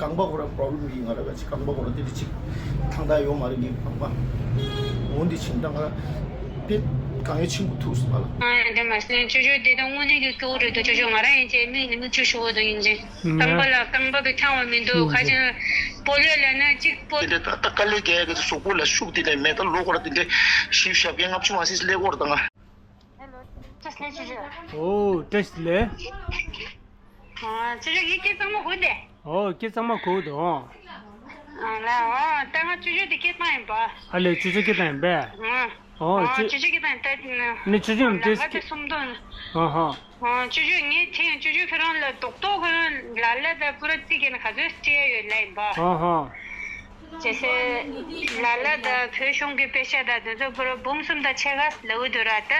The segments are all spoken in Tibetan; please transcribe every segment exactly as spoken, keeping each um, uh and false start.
རྐང་པ་ཁོ་ར་པོ་རོ་བྷི་ལེམ་ཡིན། ང་ར་ག་ཅིག་རྐང་པ་ཁོ་ར་དེ་འདྲ་ཅིག་ཐང་ཐང་ཡོད་མ་རེད། ངའི་རྐང་པ་འོ་འདི་ཕྱིན་ད་ང་ར་དཔེ་དཀའ་ངལ་ཆེན་པོ་ཐུག་སོང་ང་ལ། ཨ་དེ་མ་ཟད་ཅོ་ཅོ་དེ་དང་དངོས་གནས་ཀྱི་སྐྱོ་བོ་རེད་འདུག་ཅོ་ཅོ་ང་ར་ཡིན་ཅེ་མིག་ནས་མིག་ཆུ་ཤོར་བ་དང་ཡིན་ཅེ། རྐང་པ་ལ་རྐང་པ་གི་འཆང་བ་མི་འདུག་ཁ་ཅིག་སྤོ་ལོ་ལ་ན་གཅིག་སྤོ། དེ་འདྲ་ད་ལྟ་དཀའ་ལས་རྒྱག་ཡ་གི་གཟུགས་པོ་ལ་ཤུགས་དེ་འདྲ་མེད། ད་ལོ་ཁོ་ར་དེ་འདྲ་བཞི་བཅུ་ཞེ་ལྔ་བཅུ་མ་ཟིན་སླེབས་ཀྱི་ཡོད་རེད་ད་ང་། ཨོ་བཀྲ་ཤིས་བདེ་ལེགས། ཨོ་བཀྲ་ཤིས་བདེ་ལེགས། ཨ་ཅོ་ཅོ་ཡིན་སྐད་གཙང་མ་གོ་འདི། ཨོ་སྐད་གཙང་མ་གོ་འདུག་ཨ་ལ་ཨོ་ད་ང་ཅོ་ཅོ་འདི་སྐད་གཙང་ཡིན་པ། ཨ་ལས་ཅོ་ཅོ་སྐད་གཙང་ཡིན་པས། ཨ་ཨོ་ཅོ་ཅོ་སྐད་གཙང་ཡིན་ད། ནི་ཅོ་ཅོ་ལམ་འདི་ཁ་དེ་སུམ་མདོ་ནི། ཨ་ཧ། ཨ་ཅོ་ཅོ་ངས་དྲན་ཅོ་ཅོ་ཁྱོད་རང་ལ་རྡོག་རྡོག་ཁྱོད་རང་ལ་ལ་ད་པུ་ར་རྩིས་ཀྱི་ན་ག་ཚོད་སྤྲད་ཡོད་ལ་ཡིན་པ། ཨ་ཧ། ཅེས་ཟེར། ལ་ལ་དང་བོད་གཞུང་གི་དཔེ་ཆ་དང་དེ་ཚོ་པུ་ར་འབུམ་གསུམ་དང་ཕྱེད་ཀ་ལབ་ཀྱི་འདུག་ར་ད།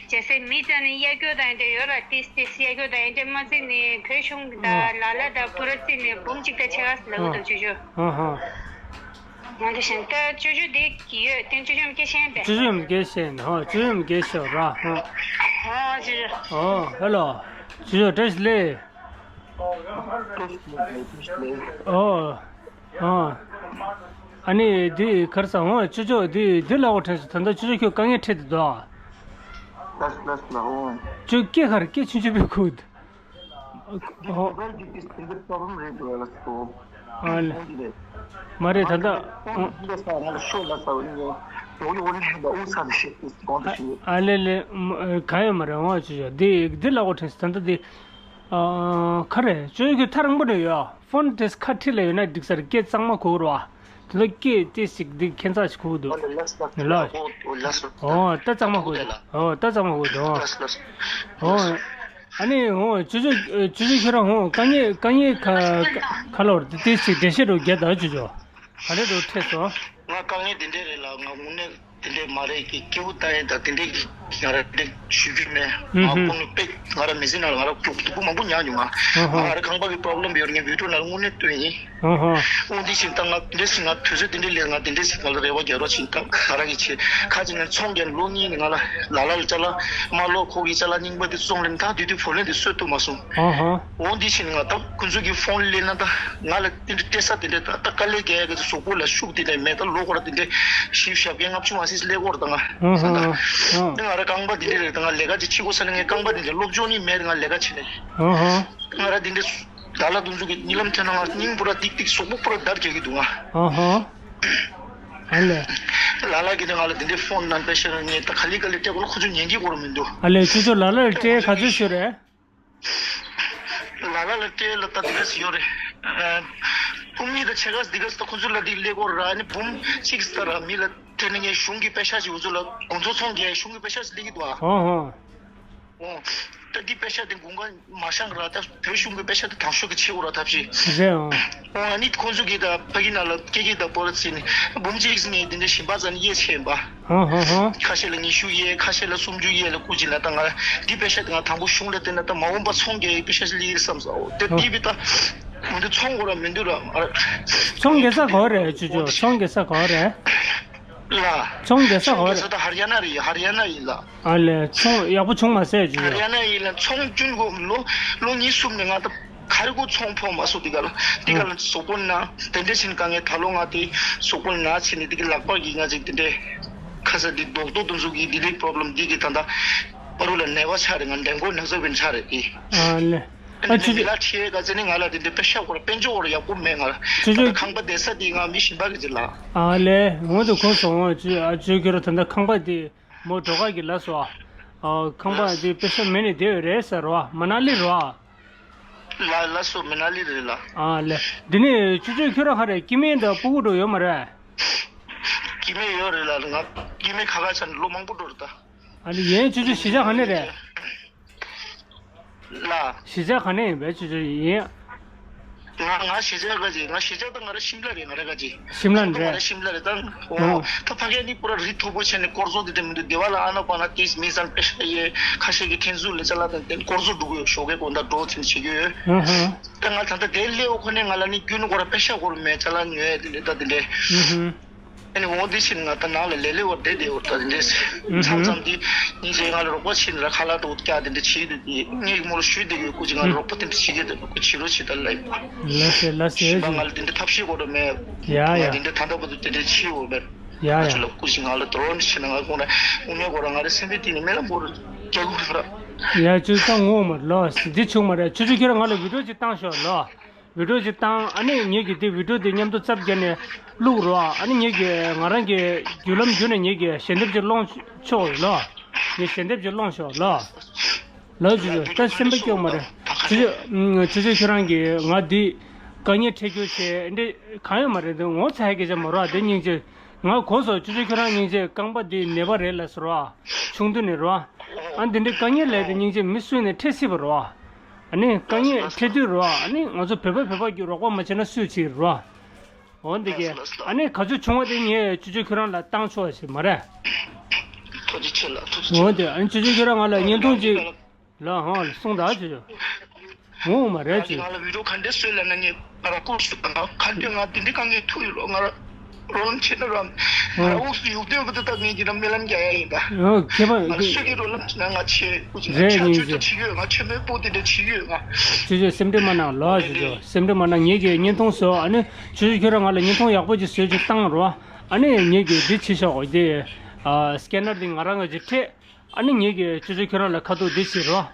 ཅེས་ཟེར་མི་ཙམ་ནས་གཡར་སྐྱོར་དང་འདྲ་ཡོད་ར་ཏིས་ཏིས་གཡར་སྐྱོར་དང་འདྲ་མ་བརྩིས་ནས་བོད་གཞུང་དང་ལ་ལ་དང་པུ་ར་བརྩིས་ནས་འབུམ་གཅིག་དང་ཕྱེད་ཀ་ལབ་ཀྱི་འདུག་ཅོ་ཅོ། ཨ་ཧ། ང་འདི་བཞིན་ད་ཅོ་ཅོ་འདི་གི་ཡོད་དེ་ཅོ་ཅོ་མི་སྐད་ཤེས་པས། ཅོ་ཅོ་མི་སྐད་ཤེས་ཧ། ཅོ་ཅོ་མི་སྐད་ཤེས་ར་ཧ། ཨ་ཅོ་ཅོ། ཨོ་ཧེ་ལོ། ཅོ་ཅོ་བཀྲ་ཤིས་བདེ་ལེགས། ཨོ། ཨ། ཨ་ནི་འདི་གར་ས་འོང་ཅོ་ཅོ་འདི་འདི་ལ་འོ་དྲན་སོང་། ད་ལྟ་ཅོ་ཅོ་ཁྱོད་དཀའ་ངལ་འཕྲད་དུ་འདུག་ལགས་ལགས་ལགས་འོང་། ཅོ་སྐད་གར་སྐད་ཆུང་ཆུང་པོས་ཁུག་འདུག་ཨོ། མོ་བལ་གྱི་དེ་འདི་པོ་རོ་བྷི་ལེམ་རེད་འདུག་ལགས་སོ། ཨ་ལེ། མ་རེད་ད་ལྟ། ཨོ། འདི་ས་ང་ལ་ཤོག་ལ་ས་འོ་ཡོ་ཡོ་ཡོ་ལེ་ཧ་འོ་ས་ལ་ཤེས་ཏེ་གོང་དུ་ཤེས། ཨ་ལེ་ལེ། ག་ཡོད་མ་རེད་འོང་ཅོ་ཅོ་འདི་འདི་ལ་འོ་དྲན་སོང་། ད་ལྟ་འདི། ཨ། ག་རེ། ཅོ་ཅོ་ཁྱོད་ཐག་རིང་པོ་ནས་ཡོད། ཕོན་དེ་ཁ་འཁྲིས་ལ་ཡོད་ན་འགྲིག་ས་རེད། སྐད་གཙང་མ་གོ་རོ། དེ་ལ་སྐད་ཏོག་ཙམ་འདི་ཁྱད་མཚར་ཞིག་གོ་འདུག་ལགས། ཨོ་ད་གཙང་མ་གོ་འདུག་ཨོ་ད་གཙང་མ་གོ་འདུག་ཨོ། ཨོ། ཨ་ནི་ཨོ་ཅོ་ཅོ་ཅོ་ཅོ་ཁྱོད་རང་ཨོ་དཀའ་ངལ་དཀའ་ངལ་ག་ག་ལ་བར་དེ་ཏོག་ཙམ་འགྲེལ་བཤད་རོ་རྒྱག་ད་ཅོ་ཅོ། ག་རེ་རོ་འཕྲད་སོང་། ང་དཀའ་ངལ་འདི་འདྲས་རེད་ལགས། ང་དངོས་གནས། དེ་འདྲས་མ་རེད་ཀྱི་སྐྱེ་བོ་ལྟ་ཡིན་ད་དེ་འདྲས་ཀྱི་ང་ར་འདྲས་ཞུ་རྒྱུ་མེད། ང་ཧུམ་ཧུམ། ཁོང་ནི་དཔེ་ང་ར་མི་ཚེ་ནང་ལ་ང་ར་སྡུག་སྡུག་པོ་མང་པོ་མྱངས་མྱོང་ང་། ཧུམ་ཧུམ། ང་ར་རྐང་པ་གི་པོ་རོ་བྷི་ལེམ་ཡོད་རེད། ངས་བི་ཌི་ཡོ་ནང་ལ་དངོས་གནས་སྟོན་ཡིན། ཧུམ་ཧུམ། འོ་འདི་བཞིན་ད་ང་འདྲས་སེ་ང་དུས་ཚོད་འདི་འདྲས་ལས་ང་འདི་འདྲས་སེ་ང་ལ་རེ་བ་རྒྱག་རོགས་བྱེད་ད་ག་ར་གི་བྱེད་ཁ་ཅིག་ང་ཚོང་རྒྱག་ལོ་གཉིས་ནས་ང་ལ་ལ་ལ་ལ་ཅ་ལག་མ་ལོ་ཁོ་གི་ཅ་ལག་རྙིང་པ་འདི་བཙོང་ལེན་ད་དུས་དུས་བོ་ལེན་འདི་གསོད་ཐུབ་མ་སོང་། ཧུམ་ཧུམ། འོ་འདི་བཞིན་ང་ད་ཁོང་ཚོ་གི་ཕོན་སླེབས་ན་ད་ང་ལ་དེ་འདྲ་སྤྲད་ས་དེ་འདྲ་ད་ལྟ་དཀའ་ལས་རྒྱག་ཡ་གི་གཟུགས་པོ་ལ་ཤུགས་དེ་འདྲ་མེད། ད་ལོ་ཁོ་ར་དེ་འདྲ་བཞི་བཅུ་ཞེ་ལྔ་བཅུ་མ་ཟིན་སླེབས་ཀྱི་ཡོད་རེད་ད་ང་། ཧུམ་ཧུམ་ཧུམ། ད་ང་ར་རྐང་པ་དེ་འདྲ་རེད་ད་ང་ལས་ཀ་ཅིག་བྱེད་དགོས་ས་ལ་ངས་རྐང་པ་དེ་འདྲ་སློབ་སྦྱོང་ནི་མེད་ང་ལས་ཀ་བྱེད་ནས། ཧུམ་ཧུམ། ང་ར་དེ་འདྲ་ལ་ལ་དུང་ཚུགས་ཀྱི་རྨི་ལམ་ཐོན་ན་ང་སྙིང་པོ་ར་ཏིག་ཏིག་གཟུགས་པོ་པོ་ར་འདར་རྒྱག་གི་འདུག་ང་། ཧུམ་ཧུམ། ཨ་ལས། ལ་ལ་གི་དེ་ང་ལ་དེ་འདྲ་ཕོན་ནང་པེ་ཤ་ངས་ད་ག་ལེ་ག་ལེ་སྤྲད་དགོས་ལ་ཁོ་ཚོ་ཉན་གྱི་གོ་ར་མི་འདུག་ཨ་ལས་ཁྱོད་ཚོ་ལ་ལ་ལ་སྤྲད་ག་ཚོད་ཤོར་རེད། ལ་ལ་ལ་སྤྲད་ལ་ད་དེ་འདྲ་ཞིག་ཡོད་རེད། ཨ། འབུམ་གཉིས་དང་ཕྱེད་ཀ་འདི་ག་ས་ཁོ་ཚོ་ལ་འདི་སླེབས་ཀྱི་ཡོད་རེད། ཨ་ནི་འབུམ་གཅིག་ས་ར་མི་ལ་དེ་ནས་ངས་གཞུང་གི་པེ་ཤ་ཞིག་འུ་ཚོ་ལ་དགོང་ཚོགས་ཚོང་རྒྱག་གཞུང་གི་པེ་ཤ་ཞིག་སླེབས་ཀྱི་འདུག་ཨ། ཧོ་ཧོ། ཨོ། ད་འདི་པེ་ཤ་དེ་དགུན་ཁ་མ་ཤང་ར་ད་བོད་གཞུང་གི་པེ་ཤ་དེ་དང་ཤོས་ཀྱི་ཆེ་བོ་ར་ཐབས་ཤེས། རེད་ཨོ། ཨོ་ཨ་ནི་ཁོང་ཚོ་གིས་ད་ཕ་གི་ནང་ལ་སྐད་ཀྱི་ད་པོ་ར་ཚིག་ནི་འབུམ་གཅིག་ངས་འདི་འདྲ་ཞིམ་པ་ཙམ་གཡས་ཆེན་པ། ཧོ་ཧོ་ཧོ། ཁ་ཤས་ལ་ཉི་ཤུ་གཡས་ཁ་ཤས་ལ་སུམ་ཅུ་གཡས་ལ་བསྐུར་ཅིག་ལ་ད་ང་འདི་པེ་ཤ་དེ་ང་དང་པོ་གཞུང་ལ་བསྟན་ན་ད་མ་འོངས་པ་ཚོང་རྒྱག་པེ་ཤ་ཞིག་ལི་ཡིར་བསམ་སོ། དེ་ཨོ། འདི་བི་ད་འོ་འདི་ཚོང་དགོས་ར་མི་འདུག་ར་ཨ། ཚོང་རྒྱག་ས་ག་བ་རེད་ཅོ་ཅོ། ཚོང་རྒྱག་ས་ག་བ་རེད། ལ། ཚོང་རྒྱག་ས་ག་བ་རེད། ཚོང་རྒྱག་ས་ད་ཧར་ཡ་ན་རེད། ཧར་ཡ་ན་ཡིན་ལ། ཨ་ལས་ཚོང་ཡག་པོ་བྱུང་མ་ཟད་ཅིག་ཡ། ཧར་ཡ་ན་ཡིན་ལ་ཚོང་རྒྱུན་གོ་ལོ་ལོ་གཉིས་གསུམ་ནས་ང་ད་ག་རེ་གོ་ཚོང་ཕོག་མ་སོང་དེ་ག་ལ་དེ་ག་ལ་གཟུགས་པོ་ན་དེ་འདྲས་ཕྱིན་དཀའ་ངལ་ད་ལོ་ང་དེ་གཟུགས་པོ་ན་ཕྱིན་ནས་དེ་ག་ལག་པ་གི་ང་ཅིག་དེ་འདྲས་ཁ་ས་དེ་རྡོག་རྡོག་དུ་འཛུགས་ཀྱི་དེ་འདྲས་པོ་རོ་བྷི་ལེམ་དེ་གི་ད་ད་པ་རུ་ལ་ནད་པ་ཆགས་རེད། ང་འདྲེན་མགོ་ན་ཚ་བའི་ཆགས་རེད་དེ། ཨ་ལས། ཨ་ཨ་ནི་ཆུ་མི་ཆུ། ལ་ཁྲིད་ག་ཚེ་ནི་ང་ལ་དེ་འདྲ་པེ་ཤ་སྐོར་དཔལ་འབྱོར་སྐོར་ཡག་པོ་མེད་ང་ལ། ཆུ་ཆུ། ད་ཁང་པ་བསྡད་ས་དེ་ང་མི་གཞན་པ་གི་ཅིག་ལ། ཨ་ལས་ངོ་དུ་གོ་སོང་ཨ་ཆུ་ཨ་ཆུ་ཁྱོད་ར་ད་ལྟ་ཁང་པ་དེ་མོ་འགྲོ་ཁ་གི་ལ་སོ། ཨ་ཁང་པ་དེ་པེ་ཤ་མེད་ནི་དེ་རེད་ཟེར་རོ། མ་ན་ལི་རོ། ལ་ལ་སོ་མ་ན་ལི་རེད་ལ། ཨ་ལས། དེ་ནི་ཆུ་ཆུ་ཁྱོད་ར་ཁ་རེད་སྐྱེ་དམན་དང་སྤུ་གུ་འགྲོ་ཡོད་མ་རེད། སྐྱེ་དམན་ཡོད་རེད་ལ་ང་སྐྱེ་དམན་ཁ་ཁ་ཆ་ནི་ལོ་མང་པོ་འགྲོ་རེད་ད། ཨ་ནི་ཡན་ཆུ་ཆུ་གཞིས་ཆགས་ག་ནས་རེད། ལ། གཞིས་ཆགས་ག་ནས་ཡིན་པས་ཆུ་ཆུ་ཡིན། ང་ང་གཞིས་ཆགས་ག་ཅི་ང་གཞིས་ཆགས་ད་ང་ར་ཤིམ་ལ་རེད། ང་ར་ག་ཅི། ཤིམ་ལ་ང་རེད། ར་ཤིམ་ལ་རེད་ད། ཨོ། ཨོ། ད་ཕ་གི་ནི་པུ་ར་རི་མཐོ་པོ་བྱས་ནས་སྐོར་ཚོགས་དེ་འདྲ་མི་འདུག་སྡེ་བ་ལ་ཨ་ན་པ་ན་ཏིས་མི་སན་པེ་ཤ་ཡེ་ཁ་ཤས་ཀྱི་ཐེན་ཟུ་ལེ་ཅ་ལ་དང་དེ་སྐོར་ཚོགས་འགྲོ་གི་ཡོད། ཞོགས་ཀའི་དགོང་དག་འགྲོ་ཚིན་བྱེད་ཀྱི་ཡོད། ཨ་ཧ། ད་ང་ད་ལྟ་དེ་སླེ་འོ་ཁོ་ནས་ང་ལ་ནི་རྒྱུན་ནི་སྐོར་པེ་ཤ་སྐོར་མེད་ཅ་ལག་ཉོ་ཡ་དེ་འདྲ་ད་དེ་འདྲ། ཨ་ཧ། ཨ་ནི་འོ་དེ་ཕྱིན་ང་ད་ནང་ལ་ལས་ལས་བར་བསྡད་བསྡད་ཡོད་ད་དེ་འདྲས། མཚམས་མཚམས་དེ་སྙིང་རྗེ་ང་ལ་རོགས་པ་ཕྱིན་ལ་ཁ་ལག་འགྲོ་རྒྱག་དེ་འདྲ་བྱེད་དུས་དེ་ངས་མོ་ལ་ཞུས་བསྡད་ཡོད། སྐུ་མཁྱེན་ང་ལ་རོགས་པ་དེ་འདྲ་བྱེད་ཀྱི་འདུག་སྐུ་བྱེད་རོགས་བྱེད་ད་ལ། ལ་སེ་ལ་སེ་ཞིང་པ་ང་ལ་དེ་འདྲ་ཐབས་ཤེས་དགོས་ར་མེད། ཡ་ཡ། དེ་འདྲ་ད་ལྟ་བར་དུ་དེ་འདྲ་བྱེད་ཡོད་མེད། ཡ་ང་ཡ། ཚོ་ལ་སྐུ་མཁྱེན་ང་ལ་དོ་རོགས་བྱེད་ན་ང་དགོངས་ར་དངོས་གནས་དགོས་ར་ང་རའི་སེམས་པའི་གཏིང་ནས་སྨོན་ལམ་པོར་རྒྱག་དགོས་ར། ཡ་ཅུ་ས་ངོ་མ་ལོ་འདི་བྱུང་མ་རེད། ཆུ་ཆུ་ཁྱོད་ར་ང་ལ་བི་ཌིའོ་ཅིག་བཏང་ཤོག་ལོ། བི་ཌིའོ་ཅིག་བཏང་། ཨ་ནི་ངེད་ཀྱིས་དེ་བི་ཌིའོ་དེ་མཉམ་དུ་རྩབ་བརྒྱབ་ནས་བླུག་རོགས། ཨ་ནི་ངེད་ཀྱིས་ང་རང་གི་བརྒྱུད་ལམ་བརྒྱུད་ནས་ངེད་ཀྱིས་ཞལ་འདེབས་ཅིག་སློང་ཆོག་ལོ། ངས་ཞལ་འདེབས་ཅིག་སློང་ཤོག་ལོ། ལོ་ཅུ་ཅུ་ད་སེམས་པ་སྐྱོ་མ་རེད། ཅུ་ཅུ་ཅུ་ཅུ་ཁྱོད་རང་གིས་ང་འདི་དཀའ་ངལ་འཕྲད་རྒྱུ་བྱས་འདི་གང་ཡོད་མ་རེད། འདི་ངོ་ཚ་ཡ་སྐད་ཆ་མ་རོགས། དེ་སྙིང་རྗེ་ང་གོ་སོང་། ཅུ་ཅུ་ཁྱོད་རང་སྙིང་རྗེ། རྐང་པ་འདི་ནད་པ་རེད་ལབ་སོང་རོགས། ཆུང་དུས་ནས་རོགས། ཨ་འདི་འདྲའི་དཀའ་ངལ་ལས་དེ་སྙིང་རྗེ་མི་སུས་ནས་འཕྲད་སྲིད་པ་རོགས། ཨ་ནི་དཀའ་ངལ་འཕྲད་དུས་རོགས། ཨ་ནི་ང་ཚོ་བོད་པ་བོད་པ་རྒྱུ་རོགས་པ་མ་བྱས་ན་སུས་བྱེད་རོགས། འོ་འདི་གས། ཨ་ནི་ག་ཚོད་བྱུང་བ་དེ་ངས་ཅུ་ཅུ་ཁྱོད་རང་ལ་བཏང་ཆོག་ཞིག་མ་རེད། ཐུགས་རྗེ་ཆེ་ལགས། ཐུགས་རྗེ་ཆེ། འོ་འདི་ཨ་ནི་ཅུ་ཅུ་ཁྱོད་རང་ང་ལ་བརྙན་ཐུང་ཅིག་ལ་ཧང་ལ་གསུངས་དང་ཅུ་ཅུ། འོ་མ་རེད་ཅུ་ཅུ། ང་ལ་བི་ཌིའོ་ག་འདྲས་བཟོས་ལབ་ན་ངས་ང་རང་ཀུར་སུ་དང་ག་འདྲས་ང་དེ་འདྲས་གང་གས་ཐུག་ཡོད་རོགས། ང་རང་རོགས་རམ་བྱེད་ན་རོགས། ང་རང་འུག་སུ་ཡུག་དོན་བུ་དུ་ད་ངས་ཀྱི་རང་སྨོན་ལམ་རྒྱག་ཡ་ཡིན་ད། ཨོ་ཁྱེད་པ་ང་ལ་སུ་གི་རོགས་རམ་བྱེད་ན་ང་ཆེ་ཀུ་ཅི་ང་རེད་ཆ་སྙིང་ཆོས་རྗེ། ད་བྱེད་ཡོད། ང་ཆེ་མོའི་སྤོ་དེ་འདྲ་བྱེད་ཡོད་ང་། ཅུ་ཅུ་སེམས་ཁྲལ་མ་གནང་ལོ། ཅུ་ཅུ་སེམས་ཁྲལ་མ་གནང་། ངེད་ཀྱིས་བརྙན་ཐུང་བཟོས། ཨ་ནི་ཅུ་ཅུ་ཁྱོད་རང་ང་ལ་བརྙན་ཐུང་ཡག་པོ་ཅིག་བཟོས་ཅིག་བཏང་རོགས། ཨ་ནི་ངེད་ཀྱིས་འདི་བྱེད་ཤོག་འདི་ཨ་སི་ཀེ་ནར་འདི་ང་རང་ང་ཅིག་སྤྲད། ཨ་ནི་ངེད་ཀྱིས་ཅུ་ཅུ་ཁྱོད་རང་ལ་ཁ་ཐུག་འདི་བྱེད་རོགས།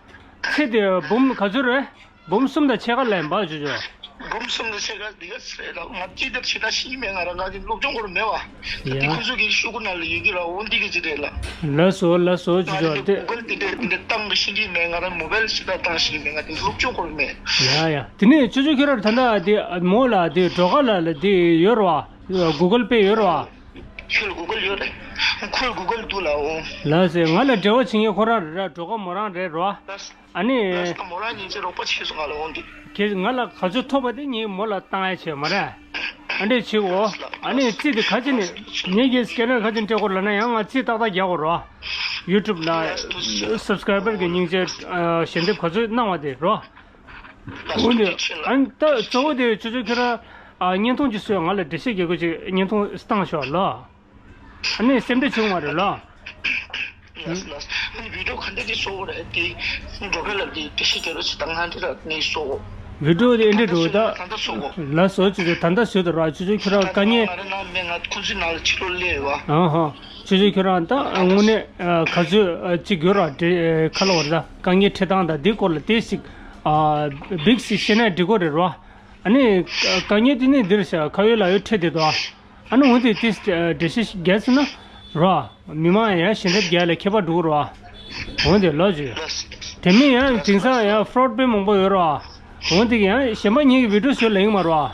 ཚེ་འདི་འབུམ་ག་ཚོད་རེད། འབུམ་གསུམ་དང་ཕྱེད་ཀ་ལེན་པ་ཅུ་ཅུ། འབུམ་གསུམ་དང་ཕྱེད་ཀ་འདི་ག་ཚོད་རེད་ལ། ང་ཅི་ལྟར་ཞེ་དྲག་ཤེས་ཀྱི་མེད། ང་རང་ང་གི་སློབ་སྦྱོང་སྐོར་མེད་བ། ད་དེ་ཡ། ཁོ་ཚོ་གི་ཤོག་གུ་ནང་ལ་ཡོད་ཀྱི་ར། འོ་འདི་གི་ཅི་རེད་ལ། ལགས་སོ་ལགས་སོ་ཅུ་ང་ཅུ་འདི་ཨ་ཏེ། གུ་གལ་འདི་འདྲ་འདི་འདྲ་བཏང་གི་ཤེས་ཀྱི་མེད། ང་རང་མོ་བལ་ཞེ་དྲག་བཏང་ཤེས་ཀྱི་མེད། ང་དེ་སློབ་སྦྱོང་སྐོར་མེད། ཡ་ཡ། དེ་ནས་ཅུ་ཅུ་ཁྱོད་རང་ད་ལྟ་དེ་མོ་ལ་དེ་སྒྲོལ་དཀར་ལ་ལ་དེ་ཡོད་ར་བ། གུ་གལ་པེ་ཡོད་ར་བ། ཁྱོད་ལ་གུ་གལ་ཡོད་རེད། ཁོ་ལ་གུ་གལ་འདུག་ལ་འོང་། ལགས་སེ། ང་ལ་འབྲེལ་བ་བྱེད་མཁན་ཁོ་རང་རེད་ར། སྒྲོལ་དཀར་མོ་རང་རེད་ར་བ། ལགས། ཨ་ནི། ལགས་སོ། མོ་རང་ཉིན་བྱེད་རོགས་པ་བྱས་སོང་ང་ལ་འོང་དུས། ཁྱེད་ང་ལ་ག་ཚོད་ཐོབ་པ་དེ་ངས་མོ་ལ་བཏང་ཡ་བྱས་མ་རེད། ཨ་འདྲས་བྱེད་གོ། ཨ་ནི་རྩིས་དེ་ག་ཅི་ནས་ངེད་ཀྱི་སི་ཀེ་ནར་ག་ཅི་སྤྲད་དགོས་ལབ་ན་ཡང་ང་རྩིས་ཏག་ཏག་རྒྱག་དགོས་རོགས། ཡུ་ཊུབ་ལ་སབ་སི་ཀེ་རའི་བར་གྱི་སྙིང་རྗེ་ཞལ་འདེབས་ག་ཚོད་གནང་བ་དེ་རོགས། འོ་འདི་ཨ་ནི་ད་གཙོ་བོ་དེ་ཆུ་ཚོད་ཁྱོད་རང་བརྙན་ཐུང་ཅིག་བཟོས་ང་ལ་འགྲེལ་བཤད་རྒྱག་དགོས་ཅིག་བརྙན་ཐུང་བཏང་ཤོག་ལོ། ཨ་ནི་སེམས་ཁྲལ་བྱུང་བ་རེད་ལ། ལགས་ལགས། ཨ་ནི་བི་ཌིའོ་ག་འདྲ་དེ་བཟོ་དགོས་རེད་དེ། འགྲོ་ག་ལ་དེ་དེ་ཤི་ག་རོ་ཆི་དང་ང་འདྲ་ར་ནས་བཟོ་དགོས། བི་ཌིའོ་དེ་འདྲ་འགྲོ་ད། ད་ལྟ་བཟོ་དགོས། ལགས་སོ་ཅི་ཅི་ད་ལྟ་བཟོས་དུ་ར་ཅི་ཅི་ཁྱོད་རང་དཀའ་ངལ། ང་རེ་ནང་མེད་ང་ཁོང་ཚོའི་ནང་ལ་ཕྱི་ལོགས་སླེབས་ཡོད་བ། ཨ་ཧ། ཅི་ཅི་ཁྱོད་རང་ད་དངོས་གནས་ག་ཚོད་ཅིག་ཡོད་ར་དེ་ཁ་ལོ་བ་རེད་ད་དཀའ་ངལ་འཕྲད་སྟངས་ད་དེ་སྐོར་ལ་དེ་ཞིག་བིག་ཞིག་བཤད་ན་འགྲིག་གོ་རེད་ར། ཨ་ནི་དཀའ་ངལ་དེ་ནི་འདིར་ཤ་ཁ་ཡོད་ལག་ཡོད་འཕྲད་དེ་དོ། ཨ་ནི་འོན་ཏེ་དེ་འགྲེལ་བཤད་རྒྱག་ཟེར་ན་རོ། མི་མང་ཡང་ཞལ་འདེབས་རྒྱག་ལ་ཁྱད་པར་འགྲོ་གི་རོ། འོན་ཏེ་ལོ་ཅིག་དེ་མིན་ཡང་དེང་སང་ཡང་ཕོ་རོཌ་དཔེ་མང་པོ་ཡོད་རོ། འོན་ཏེ་ཡང་གཞན་པ་གཉིས་ཀྱི་བི་ཌིའོ་བཟོས་ལ་ཡིན་མ་རོ།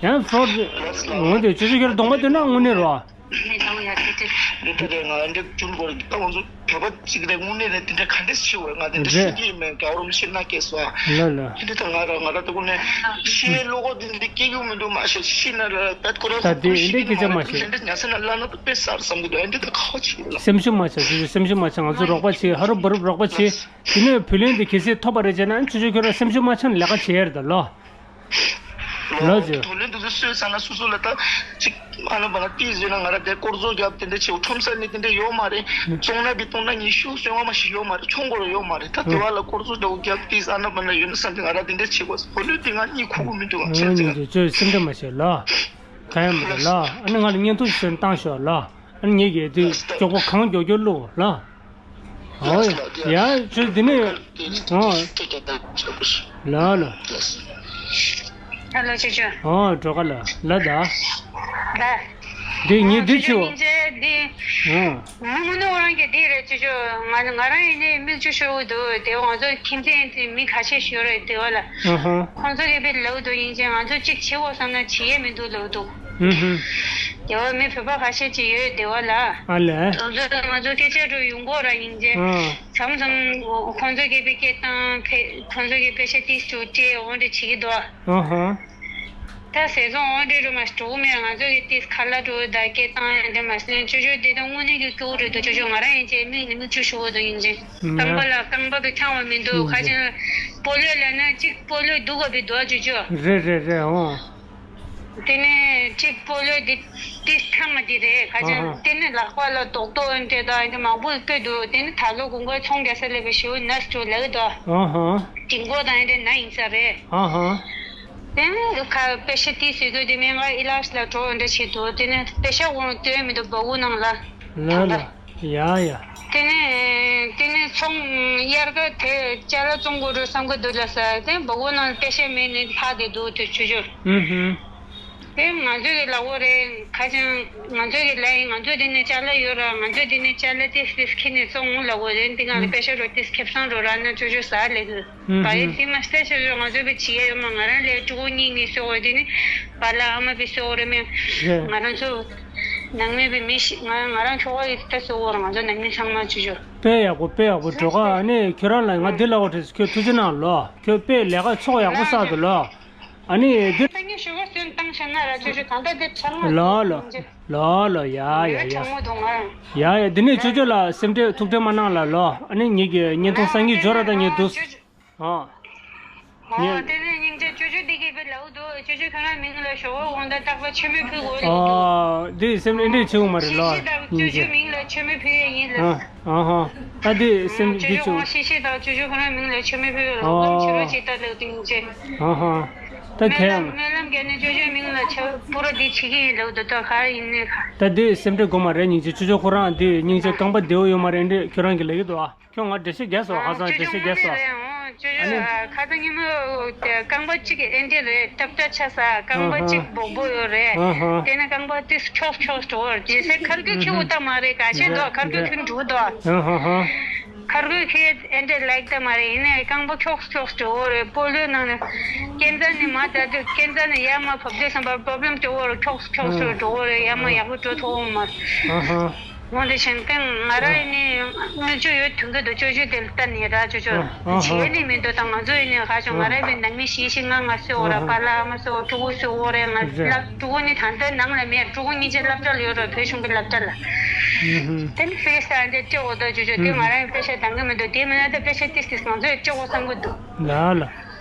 ཡང་ཕོ་རོཌ་འོན་ཏེ་ཅོ་ཅོ་ཁྱོད་གདོང་པ་སྟོན་ན་དངོས་གནས་རོ། འདི་ལྟ་རེད་ང་འདྲེ་བཅུན་གོ་རེད་ད་ང་ཚོ་བོད་པ་གཅིག་རེད་དངོས་གནས་རེད་དེ་འདྲ་ག་འདྲས་ཆེ་བས་ང་དེ་འདྲ་རེད། ཤེས་ཀྱི་མེད་ག་རོམ་ཤེས་ན་སྐྱེས་སོ། ལ་ལ། དེ་འདྲ་ད་ང་ར་ང་ར་ད་ཀུན་ནས་ཤེས་ལོ་གོ་དེ་འདྲ་སྐྱེ་རྒྱུ་མི་འདུག་མ་ཤེས་ཤེས་ན་ར་བད་ཀོ་ར་ད་ཁོ་དེ་ཁོ་ཤེས་འདྲ་ཀྱི་ཀྱི་ཅང་མ་ཤེས། དེ་འདྲ་ཉ་ས་ན་ལ་ན་ད་དཔེ་གསར་བསམ་གི་འདུག་ཨེ་འདྲ་ད་ཁ་བ་ཆེ་ལ། སེམས་ཤུགས་མ་ཆག་ཅོ་ཅོ་སེམས་ཤུགས་མ་ཆག་ང་ཚོ་རོགས་པ་བྱེད་ཧ་རུ་བ་རུ་རོགས་པ་བྱེད། དེ་ནས་བུ་ལོན་དེ་གལ་སྲིད་ཐོབ་པ་རེད་བྱས་ན་ཅོ་ཅོ་ཁྱོད་ར་སེམས་ཤུགས་མ་ཆག་ནས་ལས་ཀ་བྱེད་ཡ་རེད་ད་ལོ། ལོ་ལོ་ཅི། དོ་ལེན་དུ་སུས་ས་ན་སུ་སུ་ལ་ད་ཅིག་ཨ་ན་བ་ན་ཏི་ཟེར་ན་ང་ར་དེ་སྐོར་བཟོ་རྒྱབ་དེ་འདྲ་ཆེ་བ་ཁྲོམ་ས་ནི་དེ་འདྲ་ཡོད་མ་རེད། བཙོང་ན་བི་བཏོང་ན་ཉི་ཤུ་སོན་བ་མ་ཞིག་ཡོད་མ་རེད། ཆུང་གོ་ར་ཡོད་མ་རེད། ད་དེ་བ་ལ་སྐོར་བཟོ་རྒྱབ་ཏི་ཨ་ན་བ་ན་ཡོད་ན་ས་དེ་ང་ར་དེ་འདྲ་ཆེ་བ་དོ་ལེན་དེ་ང་གཉིད་ཁུག་གི་མི་འདུག་ཨ་ཆེ་ཆེ། ཅོ་སེམས་ཁྲལ་མ་བྱེད་ལ། ག་ཡང་མ་རེད་ལ། ཨ་ནི་ང་ལ་བརྙན་ཐུང་ཞིག་བཏང་ཤོག་ལ། ཨ་ནི་ངེད་ཀྱིས་དེ་མགྱོགས་པོ་གང་མགྱོགས་མགྱོགས་བླུགས་ལ། ཨོ་ཡ་ཅོ་དེ་ནས་ཨོ་ལ་ལ། ཧ་ལོ་ཅོ་ཅོ། ཨོ་གྲོགས་ལ་ལ་ད། ལ། འདི་ངས་འདི་ཆུ། ཅོ་ཅོ་སྙིང་རྗེ་འདི། ཨོ། མི་ངོ་ནོ་རང་གི་འདི་རེད་ཅོ་ཅོ། ང་ང་རང་ཡིན་ནའི་མིག་ཆུ་ཤོར་འདུག་དེ་ང་ཚོ་ཁྱིམ་མཚེས་དེ་མི་ཁ་ཤས་ཤོར་རེད་དེ་བ་ལ། ཨ་ཧ། ཁོང་ཚོ་གི་དཔེ་ལབ་འདུག་ཡིན་ཅེ་ང་ཚོ་གཅིག་བྱེད་དགོས་བསམ་ན་བྱེད་ཡས་མི་འདུག་ལབ་འདུག་ཨུ་ཧུ། རྒྱལ་བ་མི་བོད་པ་ཁ་ཤས་ཅིག་ཡོད་དེ་བ་ལ། ཨ་ལས། ང་ཚོ་ང་ཚོ་སྐད་ཆ་འགྲོ་ཡོང་གོ་ར་ཡིན་ཅེ། ཨ། མཚམས་མཚམས་ཁོང་ཚོ་གི་དཔེ་སྐད་བཏང་ཕེ་ཁོང་ཚོ་གི་དཔེ་ཆ་ཏིས་ཏུ་སྤྲད་འོང་འདྲ་བྱེད་ཀྱི་འདུག་ཨ་ཧ། ད་ཟས་ཚོང་འོང་འདྲ་རུ་མ་འགྲོ་གི་མེད་ང་ཚོ་གི་ཏིས་ཁ་ལ་འགྲོ་ད་སྐད་བཏང་ཡང་འདྲ་མ་སེ་ཅོ་ཅོ་དེ་ད་དངོས་གནས་ཀྱི་སྐྱོ་བོ་རེད་འདུག་ཅོ་ཅོ་ང་རང་ཡིན་ཅེ་མིག་ནས་མིག་ཆུ་ཤོར་འདུག་ཡིན་ཅེ། རྐང་པ་ལ་རྐང་པ་དུ་འཆང་བ་མི་འདུག་ཁ་ཅིག་སྤོ་ལོ་ལ་ན་གཅིག་སྤོ་ལོ་འདུག་ག་བི་འདུག་ཅོ་ཅོ། རེད་རེད་རེད་ཨོ། དེ་ནས་གཅིག་སྤོ་ལོ་དེ་ཏིས་ཐང་མ་དེ་རེད། ཁ་ཅང་ཨ་ཧ། དེ་ནས་ལག་པ་ལ་རྡོག་རྡོག་འདྲ་དང་དེ་མང་པོ་སྤོས་འདུག་དེ་ནས་ད་ལོ་དགུན་ཁ་ཚོང་རྒྱག་ས་སླེབས་པའི་ཞེའུ་ནས་འགྲོ་ལེགས་དོ། ཨ་ཧ། དྲིན་གོ་དང་དེ་ན་ཡིན་ས་རེད། ཨ་ཧ། དེ་ནས་ཁ་པེ་ཤ་ཏིས་ཟེར་དུས་དེ་མིན་ང་ཨི་ལགས་ལ་འགྲོ་འདྲ་བྱེད་འདུག་དེ་ནས་པེ་ཤ་འོང་སྟོན་མི་འདུག་སྦ་ཁུག་ནང་ལ། ལ་ལ། ཡ་ཡ། དེ་ནས་དེ་ནས་ཚོང་དབྱར་ཁ་དེ་ཅ་ལག་བཙོང་དགོས་འགྲོ་བསམ་གི་འདུག་ལ་ས་དེ་སྦ་ཁུག་ནང་པེ་ཤ་མེད་ནས་ལྷག་བསྡད་འདུག་དེ་ཆུ་ཆུ། ཨུ་ཧུ། དེ་ང་ཚོའི་གི་ལ་འོ་རེད། ཁ་ཅང་ང་ཚོའི་གི་ལ་ཡིན། ང་ཚོ་དེ་ནས་ཅ་ལག་ཡོད་ར། ང་ཚོ་དེ་ནས་ཅ་ལག་ཏིས་ཏིས་ཁྱེར་ནས་བཙོང་ལ་འོ་རེད། འདི་ང་གི་ཨུ། པེ་ཤ་རོ་ཏིས་ཁེབས་སང་རོ་ར་ན་ཆུ་ཆུ་ཟ་ལེ་གི། ཨུ་བ་ཡི་ཧུ། སི་མ་སྟེ་ཆུ་ཆུ་ང་ཚོ་བི་བྱི་ཡ་ཡོད་མ། ང་རང་ལས་ཕྲུ་གུ་གཉིས་གཉིས་སོ་འོ་དེ་ནི་བ་ལ་ཨ་མ་བི་སོ་འོ་རེད་མེ། རེད། ང་རང་ཚོ་ནང་མི་བི་མི་ཤི་ང་ང་རང་ཁྱོ་ག་ཡི་ད་སོ་འོ་ར། ང་ཚོ་ནང་མི་ཚང་མ་ཆུ་ཆུ། དཔེ་ཡག་པོ་དཔེ་ཡག་པོ་འགྲོ་ག་ཨ་ནི་ཁྱོད་རང་ལ་ང་འདི་ལ་འོ་དྲེས་ཁྱོད་ཐུགས་རྗེ་གནང་ལོ། ཁྱོད་དཔེ་ལས་ཀ་ཚོགས་ཡག་པོ་བསགས་འདུག་ལོ། ཨ་ནི་འདི། སང་ཉིན་ཞོགས་པ་སོན་བཏང་བྱས་ན་ར་ཆུ་ཆུ་ད་ལྟ་འདི་ཚང་མ་ལོ་ལོ། ལོ་ལོ། ཡ་ཡ་ཡ། ཡ་ཡ། ཡ་ཡ། འདི་ནས་ཅོ་ཅོ་ལ་སེམས་ཁྲལ་ཐུགས་ཁྲལ་མ་གནང་ལ་ལོ། ཨ་ནི་ངེད་ཀྱི་བརྙན་ཐུང་སང་ཉིན་འབྱོར་ར་ད་ངས་འདུག་ཨ། ཨོ་ངས། དེ་ནས་སྙིང་རྗེ་ཅོ་ཅོ་འདི་གི་བི་ལའུ་དུ་ཅོ་ཅོ་ཁྱོད་རང་མིང་ལ་ཞོགས་པ་དགོང་དག་རྟག་པར་མཆོད་མེ་ཕུལ་དགོས་ལ་འདུག་ཨོ། འདི་སེམས་ཁྲལ་འདི་བྱེད་དགོས་མ་རེད་ལོ། ཤི་ཤི་དང་ཅོ་སྙིང་རྗེ། ཅོ་མིང་ལ་མཆོད་མེ་ཕུལ་ཡས་ཡིན་ལ། ཨ། ཨ་ཧ། ད་འདི་སེམས་ཅོ་འདི་ཅོ་ཆུ། ཤི་ཤི་དང་ཅོ་ཅོ་ཁྱོད་རང་མིང་ལ་མཆོད་མེ་ཕུལ་ལ་འོ། ལམ་ཕྱི་རོལ་ཅིག་ལྟ་ལ་འདུག་སྙིང་རྗེ། ཨ་ཧ། ད་སྨོན་ལམ་དེ་སྨོན་ལམ་རྒྱབ་ནས་ཅོ་ཅོའི་མིང་ལ་ཆ་པུ་ར་འདི་བྱེད་ཀྱི་ཡིན་ལབ་འདུག་ད་ག་རེ་ཡིན་ནའི་ག་ད་འདི་སེམས་ཁྲལ་དགོས་མ་རེད། སྙིང་རྗེ་ཅོ་ཅོ་ཁོ་རང་འདི་སྙིང་རྗེ་རྐང་པ་བདེ་བོ་ཡོད་མ་རེད། འདི་ཁྱོད་རང་གིས་ལབ་ཀྱི་འདུག་ཨ། ཁྱོད་ང་འགྲེལ་བཤད་རྒྱག་སོང་། ཧ་ཅང་འགྲེལ་བཤད་རྒྱག་སོང་། ཨ་ནི། ཁ་སང་ཉིན་མོ་རྐང་པ་གཅིག་ཨེ་འདྲ་རེད། ཏབ་ཏབ་ཆགས་ས། རྐང་པ་གཅིག་སྦོག་སྦོག་ཡོད་རེད། ཨ་ཧ། དེ་ནས་རྐང་པ་ཏིས་འཁྱོག་འཁྱོག་འགྲོ་བར་རྗེས་སེ་ཁར་གོས་ཁྱེར་འོ་ད་མ་རེད། ག་ཤེས་འདུག་ཁར་གོས་ཁྱེར་འགྲོ་འདུག་ཨ་ཧ་ཧ། ཁར་གོས་ཁྱེར་ཨེ་འདྲ་ལེགས་ད་མ་རེད། ཡིན་ནའི་རྐང་པ་འཁྱོག་འཁྱོག་འགྲོ་བར་རེད། སྤོ་ལོའི་ནང་ནས་ཀན་རྩ་ནས་མར་ད་དུས་ཀན་རྩ་ནས་ཡར་མར་བབས་དུས་ཙམ་པ་པོ་རོབ་ལེམ་འགྲོ་བར་རེད། འཁྱོག་འཁྱོག་འགྲོ་བར་རེད། ཡར་མར་ཡག་པོ་འགྲོ་ཐུབ་འོང་མ་རེད། ཨ་ཧ། འོ་དེ་བཞིན་ཏེ་ང་རང་ཡིན་ནའི་མིག་ཆུ་ཡོད་དུས་ཀྱི་འདུག་ཅོ་ཅོ་དེ་ལ་ལྟ་ནས་ར། ཅོ་ཅོ་ཨ་ཨ་ཧ། བྱས་ནས་མི་འདུག་ད་ང་ཚོ་ཡིན་ནའི་ཧ་ཅང་ང་རང་བའི་ནང་མི་ཤི་ཤི་ང་ང་སོ་འོ་ར། ཨ་ཧ། པཱ་ལགས་ཨ་མ་སོ་འོ། ཕྲུ་གུ་སོ་འོ་རེད། ང་རེད། ལབ་ཕྲུ་གུ་ནི་ད་ལྟ་ནང་ལ་མེད། ཕྲུ་གུ་གཉིས་ཆ་སློབ་གྲྭ་ལ་ཡོད་ར། བོད་གཞུང་གི་སློབ་གྲྭ་ལ། ཨུ་ཧུ། དེ་ནི་ཕེ་ས་འདི་སྤྲད་འོ་ད་ཅོ་ཅོ་དེ་ང་རང་ཡང་པེ་ཤ་འདང་གི་མི་འདུག་དེ་མིན་ན་ད་པེ་ཤ་ཏིས་ཏིས་ང་ཚོས་སྤྲད་འོ་བསམ་གི་འདུག་ལ་ལ།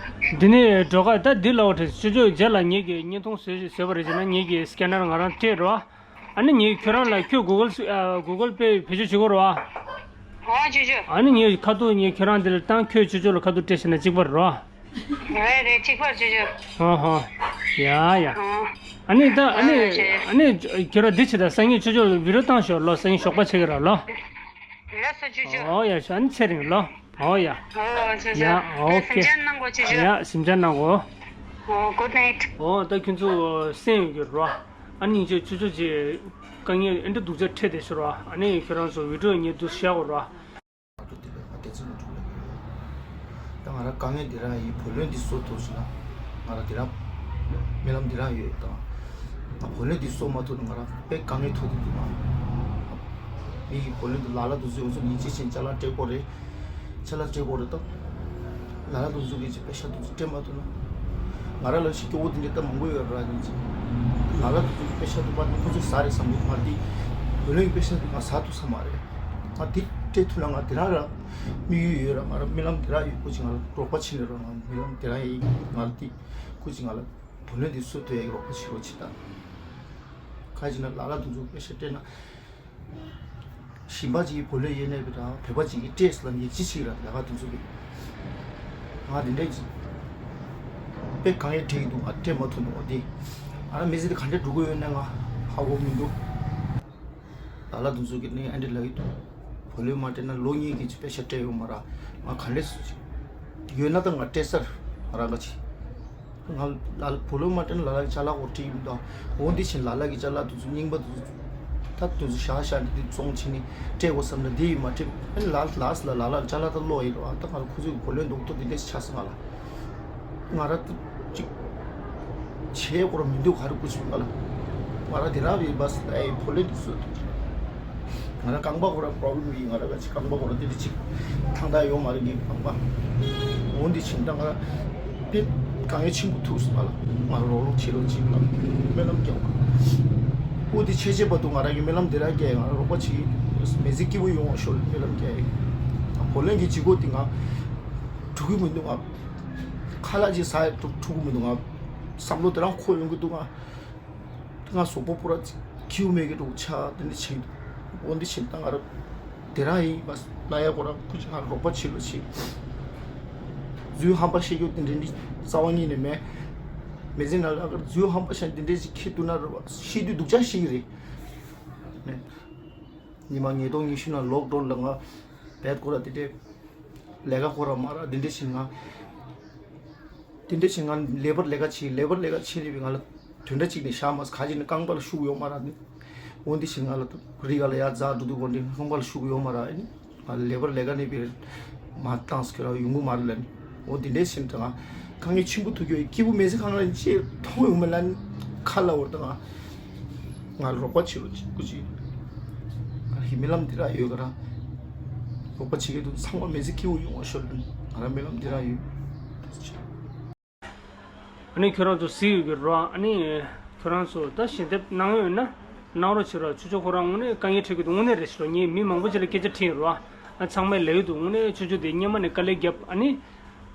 འདི་ནི་འགྲོ་ཁ་ད་འདི་ལ་འོ་དྲེས་ཅོ་ཅོ་རྗེས་ལ་ངེད་ཀྱི་བརྙན་ཐུང་བཟོས་བཟོས་པ་རེད་ཅེ་ན་ངེད་ཀྱི་སི་ཀེ་ནར་ང་རང་སྤྲད་རོགས། ཨ་ནི་ངས་ཁྱོད་རང་ལ་ཁྱོད་གུ་གལ་སི་ཨ་གུ་གལ་པེ་བེད་སྤྱོད་བྱེད་དགོས་རེད་བ། ཨོ་ཅོ་ཅོ། ཨ་ནི་ངས་ཁ་ཐུག་ངས་ཁྱོད་རང་འདི་ལ་བཏང་། ཁྱོད་ཅོ་ཅོ་ལ་ཁ་ཐུག་སྤྲད་བྱས་ན་གཅིག་པ་རེད་བ། རེད་རེད། གཅིག་པར་ཅོ་ཅོ། ཧོ་ཧོ། ཡ་ཡ། ཨོ། ཨ་ནི་ད་ཨ་ནི་ཨོ་ཅོ་ཅོ། ཨ་ནི་ཁྱོད་རང་འདི་བྱེད་ད། སང་ཉིན་ཅོ་ཅོ་ལ་བི་ཌི་ཡོ་བཏང་ཤོག་ལོ། སང་ཉིན་ཞོགས་པ་བྱེད་ཀྱི་ར་ལོ། ལགས་སོ་ཅོ་ཅོ། ཨོ་ཡ་ཤ། ཨ་ནི་ཚེ་རིང་ལོ། ཨོ་ཡ། ཨོ་ཅོ་ཅོ། ཡ་ཨོ་ཁེ། སེམས་ཅན་གནང་གོ་ཅོ་ཅོ། ཡ་སེམས་ཅན་གནང་གོ། ཨོ་གུཌ་ནའིཊ། ཨོ་ད་ཁྱོད་ཚོ་སེམས་ཡོད་ཀྱི་རོ། ཨ་ནི་ཅོ་ཅོ་ཅོ་ཅེ་དཀའ་ངལ་ཨེ་འདྲ་སྡུག་ཅག་འཕྲད་བསྡད་ཤག་རོ། ཨ་ནི་ཁྱོད་རང་ཚོ་བི་ཌི་ཡོ་ངས་འདུག་བཞག་གོ་རོ། ང་ཚོ་འདི་ལ་ང་བདེ་ཚིག་མ་འགྲུབ་ལ་ཡོད། ད་ང་རང་དཀའ་ངལ་འདི་རང་ཡིན། བུ་ལོན་འདི་གསོ་ཐུབ་སོང་ན་ང་རང་འདི་རང་རྨི་ལམ་འདི་རང་ཡོད། ད་ང་བུ་ལོན་འདི་གསོ་མ་ཐུབ་ན་ང་རང་དཔེ་དཀའ་ངལ་ཐུག་འདུག་འདུག་ང་མི་ཡི་བུ་ལོན་འདི་ལ་ལ་འདུག་ཚོད་འོང་ཚོད་ཉིན་གཅིག་ཕྱིན་ཅ་ལག་སྤྲད་དགོས་རེད། ཅ་ལག་སྤྲད་དགོས་རེད་ད། ལ་ལ་འདུག་ཚོད་ཀྱི་ཅིག་པེ་ཤ་འདུག་ཚོད་སྤྲད་མ་ཐུབ་ན། ང་རང་ལ་ཞིག་སྐྱོ་བོ་འདི་འདྲ་ད་མང་པོ་ཡོད་ར། ཉིན་གཅིག་ལ་ལ་འདུག་ཚོད་ཀྱི་པེ་ཤ་འདུག་པ་འདི་ཁོ་ཚོས་ཟ་རེད་བསམ་གི་མ་རེད། འདི་བུ་ལོན་གྱི་པེ་ཤ་འདི་ང་ཟ་ཐུབ་ས་མ་རེད། ང་འདི་སྤྲད་ཐུབ་ན་ང་འདི་རང་ར། དམིགས་ཡུལ་ཡོད་ར། ང་རང་རྨི་ལམ་འདི་ར་ཡོད། ཁོ་ཅིག་ང་ལ་རོགས་པ་བྱེད་ནས་རོགས། ང་རྨི་ལམ་འདི་ར་ཡིན། ང་ལ་འདི་ཁོ་ཅིག་ང་ལ་བུ་ལོན་འདི་གསོ་ཐུབ་ཡ་གི་རོགས་པ་བྱེད་རོགས་བྱེད་དང་། ག་ཅིག་ན་ལ་ལ་འདུག་ཚོད་པེ་ཤ་སྤྲད་ན། གཞན་པ་ཅིག་གི་བུ་ལོན་ཡོད་ནའི་བུ་དང་བོད་པ་ཅིག་གིས་སྤྲད་ཟེར་ལབ་ཡིག་ཆ་ཅིག་ར་ལ་ལ་འདུག་ཚོད་ཀྱི། ང་འདི་འདྲ་ཅིག་དཔེ་དཀའ་ངལ་འཕྲད་ཀྱི་འདུག་ང་སྤྲད་མ་ཐུབ་འདུག་ང་འདི། ང་རང་མི་ཚེ་འདི་ག་འདྲ་འགྲོ་གི་ཡོད་ན་ང་ཧ་གོ་མི་འདུག་ལ་ལ་འདུག་ཚོད་ཀྱི་ནི་ཨ་འདྲ་ལབ་ཀྱི་འདུག་བུ་ལོན་མ་སྤྲད་ན་ལོ་གཉིས་ཀྱི་ཅིག་པེ་ཤ་སྤྲད་ཡོད་མ་ར། ང་ག་འདྲ་སུ་ཅིག་ཡོད་ན་ད་ང་སྤྲད་སར་ང་རང་ག་ཅིག་ང་ལ་བུ་ལོན་མ་སྤྲད་ན་ལ་ལ་གི་ཅ་ལག་འོ་སྤྲད་ཡིན་ད། འོ་འདི་ཕྱིན་ལ་ལ་གི་ཅ་ལག་དེ་ཚོ་རྙིང་པ་དེ་ཚོ་ད་དེ་ཚོ་བཞག་བཞག་འདི་བཙོང་བྱས་ནས་སྤྲད་དགོས་བསམ་ན་འདི་ཡིན་མ་སྤྲད། ཨ་ནི་ལ་ལ་ལ་ལ་ལ་ཅ་ལག་ད་ལོག་ཡིན་རོ། ཨ་ད་ང་ལ་ཁོ་ཚོས་བུ་ལོན་རྡོག་ཐོ་འདི་འདྲ་ཞིག་ཆགས་སོང་ང་ལ། ང་ར་ད་ཅིག་བྱེད་དགོས་ར་མི་འདུག་ག་རེ་དགོས་ཀྱི་མེད་ང་ལ། ང་ར་དེ་རང་རེད་པས་ཨེ་བུ་ལོན་དེ་ཚོ། ང་རང་རྐང་པ་ཁོ་ར་པོ་རོབ་ལེམ་ཡིན། ང་ར་ག་ཅིག་རྐང་པ་ཁོ་ར་དེ་འདྲ་ཅིག་ཐང་ཐང་ཡོད་མ་རེད། ངའི་རྐང་པ། འོ་འདི་ཕྱིན་ད་ང་ར་དཔེ་དཀའ་ངལ་ཆེན་པོ་ཐུག་སོང་ང་ལ། ང་ར་རོགས་རོགས་བྱེད་རོགས་བྱེད་ལ་སྨོན་ལམ་རྒྱག་འོ་འདི་ཆེ་ཆེ་བར་དུ་ང་ར་གི་སྨོན་ལམ་དེ་ར་རྒྱག་ང་ར་རོགས་པ་བྱེད། མི་ཚེ་སྐྱིད་པོ་ཡོང་བ་ཤོག་ལ་སྨོན་ལམ་རྒྱག་བུ་ལོན་གྱི་ལྗིད་ཁོག་དེ་ང་འགྲོ་གི་མི་འདུག་ང་ཁ་ལག་ཅིག་ཟ་ཡ་འགྲོ་གི་མི་འདུག་ང་བསམ་བློ་དེ་རང་འཁོར་ཡོང་གི་འདུག་ང་ ང་གཟུགས་པོ་པུ་ར་ཁྱིའུ་མེད་ཀྱི་འདྲ་ཆགས་དེ་འདྲ་བྱེད་འདུག་འོ་འདི་བྱེད་ད་ང་ར་དེ་རང་ཡིན་པ་ལ་ཡ་ཁོ་རང་ཁུ་ཅི་ང་རོགས་པ་བྱེད་ལོ་ཆེ། རྫུན་ཧམ་པ་བཤད་རྒྱུ་དེ་འདྲ་འདི་རྩ་བ་ཉིད་ནས་མེད། མི་ཚེ་ནང་ལ་རྫུན་ཧམ་པ་བཤད་འདི་འདྲ་ཞིག་ཁྱི་འདུག་ན་ར་བ་ཤི་དུས་སྡུག་ཅག་ཤི་གི་རེད། ཉི་མ་ཉིས་སྟོང་ཉི་ཤུ་ནང་ལོག་ཌའོན་ལ་ང་བེད་ཁོ་ར་དེ་འདྲས་ལས་ཀ་ཁོ་ར་མ་ར་དེ་འདྲས་བྱེད་ང་། དེ་འདྲས་བྱེད་ང་ལེ་བར་ལས་ཀ་བྱེད་ལེ་བར་ལས་ཀ་བྱེད་ནས་ང་ལ་དོན་འདྲ་གཅིག་ནས་བཞག་མ་ཁ་ཅིག་ནས་རྐང་པ་ལ་ཤུགས་ཡོད་མ་ར་ནི། འོ་འདི་བྱེད་ང་ལ་རི་ག་ལ་ཡ་རྫ་འགྲོ་དུས་འོ་འདི་རྐང་པ་ལ་ཤུགས་ཡོད་མ་ར་ཨེ་ནི། ང་ལེ་བར་ལས་ཀ་ནས་པའི་མ་བཏང་སྐྱོ་ར་ཡོང་གི་མ་རེད་ལ་ནི། འོ་དེ་འདྲས་ཟིན་དང་དཀའ་ངལ་ཆེན་པོ་ཐུག་ཡོད་སྐྱིད་པོ་མེད་ཚེ་གང་ལ་ཅེས་མཐོང་ཡོང་མེད་ལ་ནི་ཁ་ལ་འོར་དང་ང་རོགས་པ་བྱེད་རོགས་བྱེད་སྐུ་ཅི། ང་ཧི་མི་ལམ་དེ་ར་ཡོད་ག་ར་རོགས་པ་བྱེད་ཀྱི་འདུག་ཚང་མ་མེད་ཚེ་སྐྱིད་པོ་ཡོང་བ་ཤོར་ལ་ནི་ང་ར་མི་ལམ་དེ་ར་ཡོད། ཨ་ནི་ཁྱོད་རང་ཚོ་གཟིགས་ཡོད་ཀྱི་རོ། ཨ་ནི་ཁྱོད་རང་ཚོ་ད་ཞལ་འདེབས་གནང་ཡོད་ན་གནང་རོགས་བྱེད་རོགས། ཆུ་ཆུ་ཁོ་རང་དངོས་གནས་དཀའ་ངལ་འཕྲད་ཀྱི་འདུག་དངོས་གནས་རེད་ཤི་རོགས། ངས་མི་མང་པོ་ཅིག་ལ་སྐད་ཆ་དྲིས་ཡོད་རོ། ཨ་ཚང་མས་ལབ་ཡོད་འདུག་དངོས་གནས་ཆུ་ཆུ་དེ་སྔོན་མ་ནས་དཀའ་ལས་བརྒྱབ། ཨ་ནི་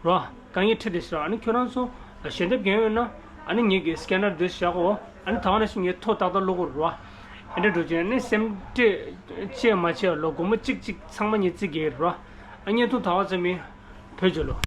རོ་དཀའ་ངལ་འཕྲད་དེ་ཤི་རོགས། ཨ་ནི་ཁྱོད་རང་ཚོ་ཞལ་འདེབས་རྒྱག་ཡོད་ན་ཨ་ནི་ངེད་ཀྱི་སྐེ་ནར་འདི་བཞག་གོ། ཨ་ནི་ད་ག་ནང་བཞིན་ངས་ཐོ་ཏག་ཏག་བླུག་གོ་རོ། ཨ་འདྲ་འགྲོ་བྱས་ཨ་ནི་སེམས་ཁྲལ་ཅེས་མ་བྱས་ལོ་སྒོར་མོ་གཅིག་གཅིག་ཚང་མ་ངས་རྩིས་རྒྱག་གི་རོ། ཨ་བརྙན་ཐུང་ད་ག་ཙམ་མིན་བོད་ཇོ་ལོ།